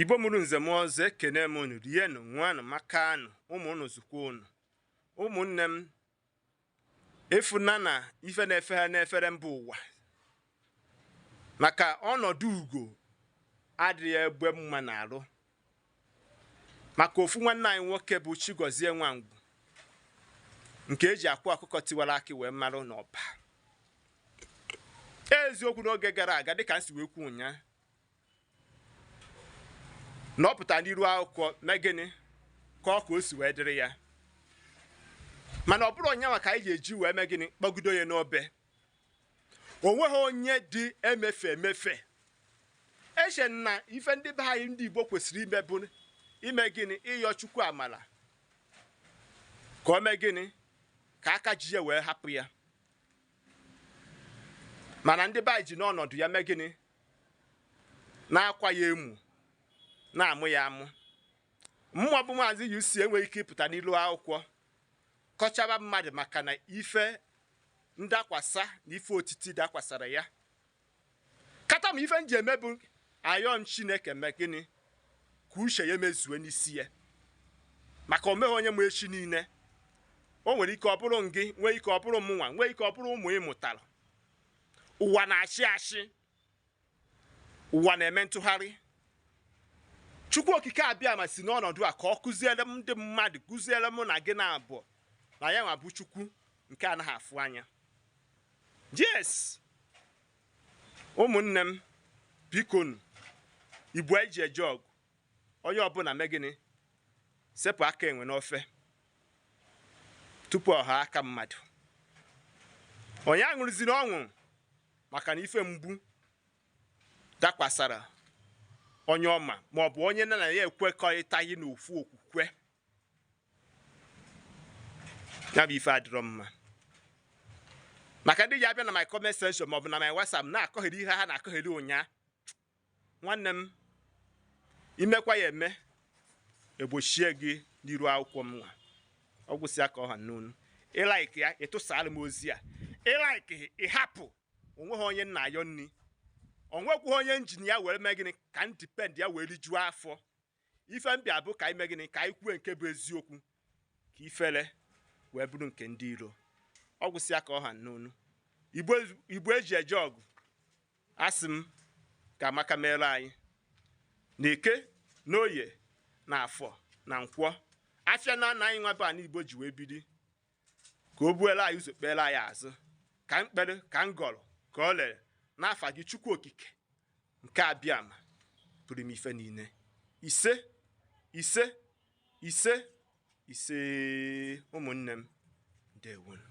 Igbo mụrụ nze m ọzọ, ekene m unu. Rienụ, ṅụanụ, makanụ, ụmụ unu zụkwa unu. Ụmụnne m, efuna na ife na-efegha n'efere mba ụwa maka ọnọdụ ugo adịghị egbe mma n'arụ, maka ofu nwanne anyị nwoke bụ Chigozie Nwangwu nke eji akwa ọkụkọ tiwara akị wee marụ n'ọba. Eziokwu, n'oge gara aga, dịka m si wee kwu ụnyaa, na ọ pụtara n'iru akwụkwọ mee gịnị ka ọ ka o si wee dịrị ya, mana ọ bụrụ onyenwa ka anyị ga-eji wee mee gịnị kpọgido ya n'obe. O nweghị onye dị emefe emefe. Eche na ife ndị be anyị ndị Igbo kwesịrị ime bụ ime gịnị? Ịyọ Chukwu amala ka o mee gịnị ka aka ji ya wee hapụ ya. Mana ndị be anyị ji n'ọnọdụ ya mee gịnị? Na-akwa ya emu, na-amụ ya amụ. Mmụọ bụ Maazị UC enweghị ike ịpụta n'ilu akwụkwọ kọchaba mmadụ maka na ife ndakwasa na ife otiti dakwasara ya. Kata ma ife m ji eme bụ ayọ m Chineke mee gịnị ka uche ya mezue n'isi ya, maka o meghị onye ma echi niile. O nwere ike ọ bụrụ gị, nwee ike ọ bụrụ mụnwa, nwee ike ọ bụrụ ụmụ ị mụtara. Ụwa na-achị achị, ụwa na-eme ntụgharị. Chukwu Okike Abịama si n'ọnọdụ a ka ọ kụziere m ndị mmadụ, kụziere mụ na gị na abụọ na ya nwa bụ Chukwu nke anaghị afụ anya. Yes, ụmụnne m, bikonu, Igbo eji eje ọgụ, onye ọbụla mee gịnị sepụ aka enwe n'ofe tupu ọ ghọọ aka mmadụ. Onye aṅụrụziri ọṅụ maka na ife mgbu dakwasara onye ọma maọbụ onye na ya ekwekọrịtaghị n'ofu okwukwe ya bụ ife adịrọ mma. Maka ndị ji abịa na my comment section maọbụ na my WhatsApp na-akọgheri ihe ha na-akọgheri ụnyaa, nwanne m, imekwa ya eme egbochie gị n'iru akwụkwọ m nwa. Ọ gwụsịa ka ọ ha n'onu. Ị like ya, ịtụsara m ozi a. Ị like, ịhapụ. Onweghị onye nna ayọ nni, onwekwaghị onye njin ya were mee gịnị ka m depend ya wee rijuo afọ. Ife mbịa bụ ka anyị mee gịnị ka anyị kwuo nke bụ eziokwu, ka ifere wee bụrụ nke ndị iro. Ọ gwụsịa ka ọ ha n'onu. Igbo eji eje ọgụ, asị m ka amaka mere anyị na eke na oye na afọ na nkwọ afịa na ana anyị nwa bụ ana Igbo ji wee biri, ka o buere anyị ụzọ, kpere anyị azụ, ka mkpere ka m gọrọ ka ọ lere n'afa gị Chukwu Okike nke Abịama pụrụ m ife niile. Ise, ise, ise, ise. Ụmụnne m, ndewonu.